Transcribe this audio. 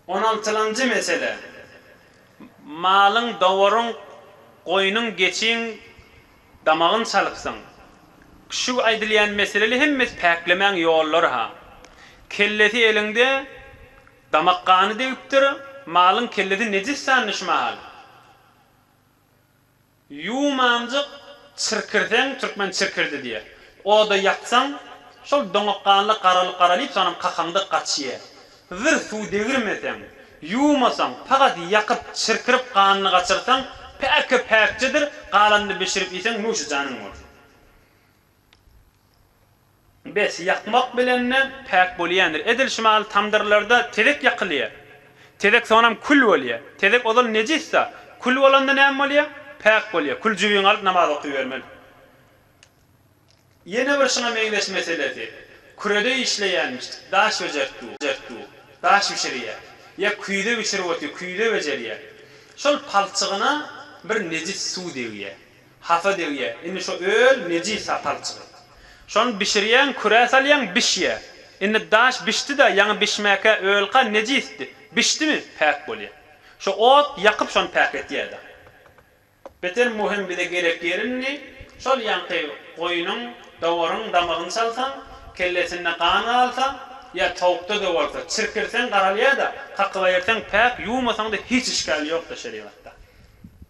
On altylanjy mesele. Malyň, dowaryň, goýnuň, geçiň damagyny çalypsyň. Şu aýdylýan meseleli hemmesi päklemäň ýollary-ha. Kellesi eliňde, damak gany degipdir, malyň kellesi nejis sandy şu mahal. Ýuwmanjyk çirkirseň, türkmen çirkirdi diýýär. Oda ýaksaň, şol doňak ganly garalyp-garalyp soňam kakaňda gaçýar. Zyr suw degirmeseň, ýuwmasaň, pagat ýakyp, çirkirip ganyny gaçyrsaň, päke-päkjedir, galanyny bişirip iýseň nuşy janyň bolsun. Bes, ýakmak bilen-de päk bolýandyr. Edil şu mahaly tamdyrlarda tezek ýakylýar. Tezek soňam kül bolýar. Tezek ozal nejis-de, kül bolanda näme bolýar? Päk bolýar. Kül jübiňe alyp namaz okybermeli. Ýene bir şuňa meňzeş meselesi. Kürede işleýänmişdik. Daş bejerip dur. Daş bişirýär. Ýa küýze bişirip otyr, küýze bejerýär. Şol palçygyna bir nejis suw degýär. Hasa degýä. Indi şo öl nejis-a palçygy. Şony bişirýäň, kürä salýaň, bişýä. Indi daş bişdi-de, ýaňy bişmäkä ölka nejisdi. Bişdimi, päk bolýa. Şo ot ýakyp şony päk etýä-de. Beter möhüm bize gerek ýeri indi, şol ýaňky goýnuň, dowaryň damagyny çalsaň, kellesinde gan galsa, ýa towukda-da bolsa, çirkirseň garalýa-da, kakybaýyrsaň päk, ýuwmasaň-da hiç işgali ýok-da şerigatda.